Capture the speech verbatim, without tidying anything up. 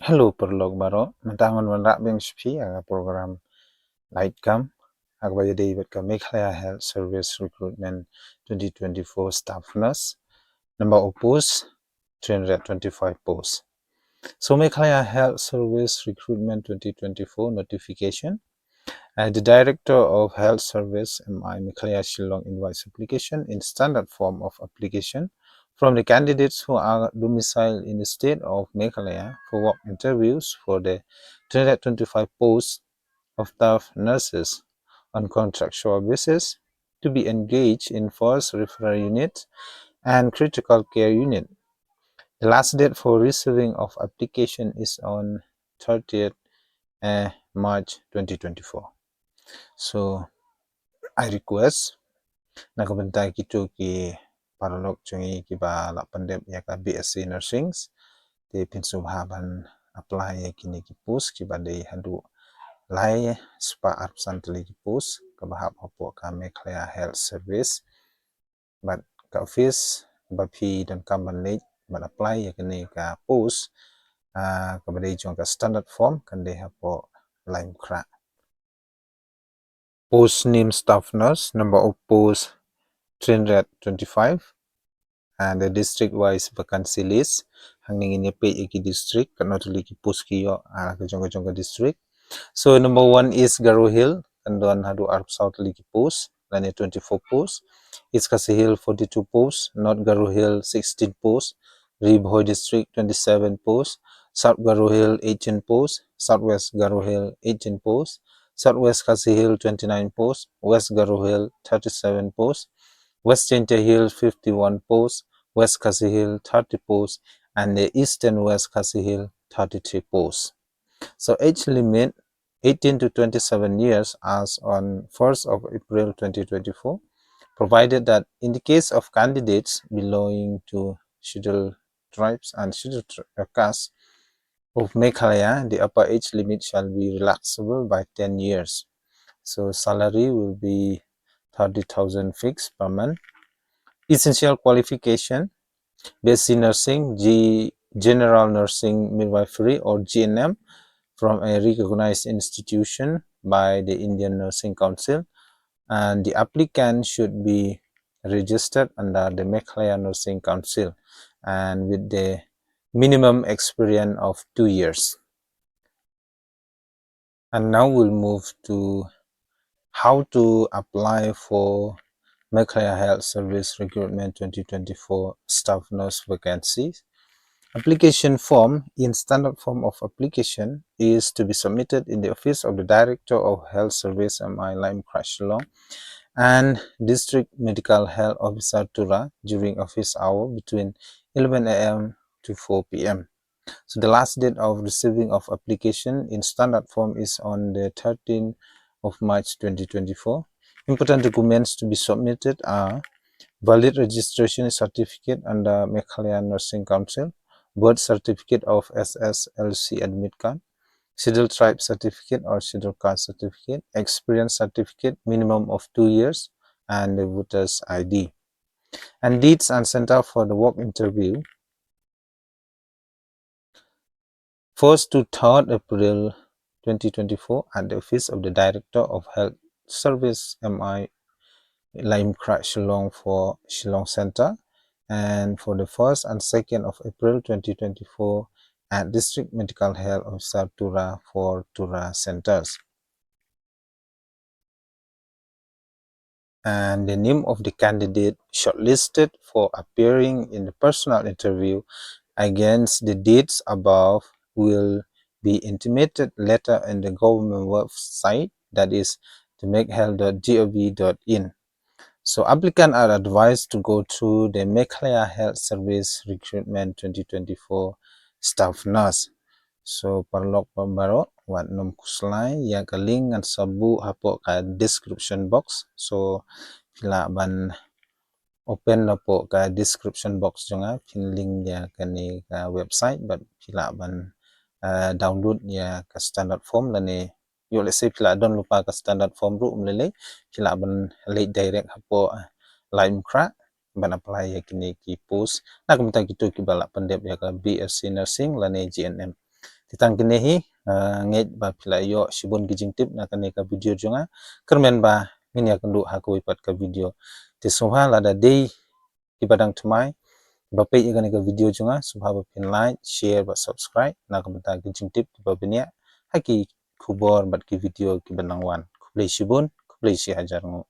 Hello paralok baroh, mynta ngan wanrah biang sha phi ïa ka program Laitkam ha kaba ïadei bad ka Meghalaya Health Service Recruitment twenty twenty-four Staff Nurse. Number of post, three hundred twenty-five post. So Meghalaya Health Service Recruitment twenty twenty-four notification. Uh, the Director of Health Service, M I, Meghalaya Shillong invites application in standard form of application from the candidates who are domiciled in the state of Meghalaya for work interviews for the three hundred twenty-five posts of staff nurses on contractual basis to be engaged in first referral unit and critical care unit. The last date for receiving of application is on thirtieth, eh, March twenty twenty-four. So I request na ka bynta kito ki paralok jong ngi kiba la pyndep ïa ka B S C Nursing, te phin sngewbha ban apply ïa kine ki post kiba dei haduh lai spah arphew san tylli ki post kaba hap hapoh ka Meghalaya Health Service. Bad ka office ba phi donkam ban leit ban apply ïa kane ka post, ah, kaba dei jong ka standard form kan dei hapoh Laitumkhrah. Post name staff nurse, number of post three hundred twenty-five, and the district wise vacancy list. Hangne ngin ïa peit ïa ki district, katno tylli ki post ki ïoh, ah, ka jong ka jong ka district. So number one East Garo Hills, kan don haduh arphew saw tylli ki post, lane twenty-four post. East Khasi Hills forty-two post, North Garo Hills sixteen post, Ri Bhoi District twenty-seven post, South Garo Hills eighteen post, South West Garo Hills eighteen post, South West Khasi Hills twenty-nine post, West Garo Hills thirty-seven post, West Jaintia Hills fifty-one post, West Khasi Hills thirty post, and the Eastern West Khasi Hills thirty-three post. So age limit eighteen to twenty-seven years as on first of April twenty twenty-four, provided that in the case of candidates belonging to Scheduled Tribes and Scheduled Tri- uh, Caste of Meghalaya, the upper age limit shall be relaxable by ten years. So salary will be thirty thousand fixed per month. Essential qualification: B S C Nursing, G General Nursing Midwifery or G N M from a recognized institution by the Indian Nursing Council, and the applicant should be registered under the Meghalaya Nursing Council and with the minimum experience of two years. And now we'll move to how to apply for Meghalaya Health Service Recruitment twenty twenty-four staff nurse vacancies. Application form in standard form of application is to be submitted in the office of the Director of Health Service, M I, Laitumkhrah, Shillong, and District Medical Health Officer, Tura, during office hour between eleven A M to four P M. So the last date of receiving of application in standard form is on the thirteenth of March twenty twenty-four. Important documents to be submitted are valid registration certificate under Meghalaya Nursing Council, birth certificate of S S L C admit card, Scheduled Tribe certificate or Scheduled Caste certificate, experience certificate minimum of two years, and the voter's I D. And dates and center for the work interview: first to third April twenty twenty-four at the office of the Director of Health Service, M I, Laitumkhrah, Shillong for Shillong Centre, and for the first and second of April twenty twenty-four at District Medical Health Officer, Tura for Tura centres. And the name of the candidate shortlisted for appearing in the personal interview against the dates above will be intimated later in the government website, that is the meghealth dot gov dot in. So applicants are advised to go through the Meghalaya Health Service Recruitment twenty twenty-four staff nurse. So paralok baroh, wat nym khuslai, ïa ka link ngan sa buh hapoh ka description box. So phi lah ban open hapoh ka description box jong nga, phin link ïa kane ka website, bad phi lah ban, eh, download ïa ka standard form lane, ïoh lehse phi lah don lypa ka standard form ruh, ym lei lei phi lah ban leit direct hapoh, eh, Laitumkhrah ban apply ïa kine ki post. Na ka bynta kito kiba la pyndep ïa ka B S C Nursing lane G N M. Te tang kine hi, ah, ngeit ba phi la ïoh shibun ki jingtip na kane ka video jong nga. Kyrmen ba ngin ïakynduh ha kawei pat ka video. Te sngewbha lada dei kiba dang thymmai ba peit ïa kane ka video jong nga, sngewbha ba phin like, share bad subscribe na ka bynta ki jingtip kiba bniah ha ki khubor bad ki video kiba nang wan. Khublei shibun, khublei shihajar nguh.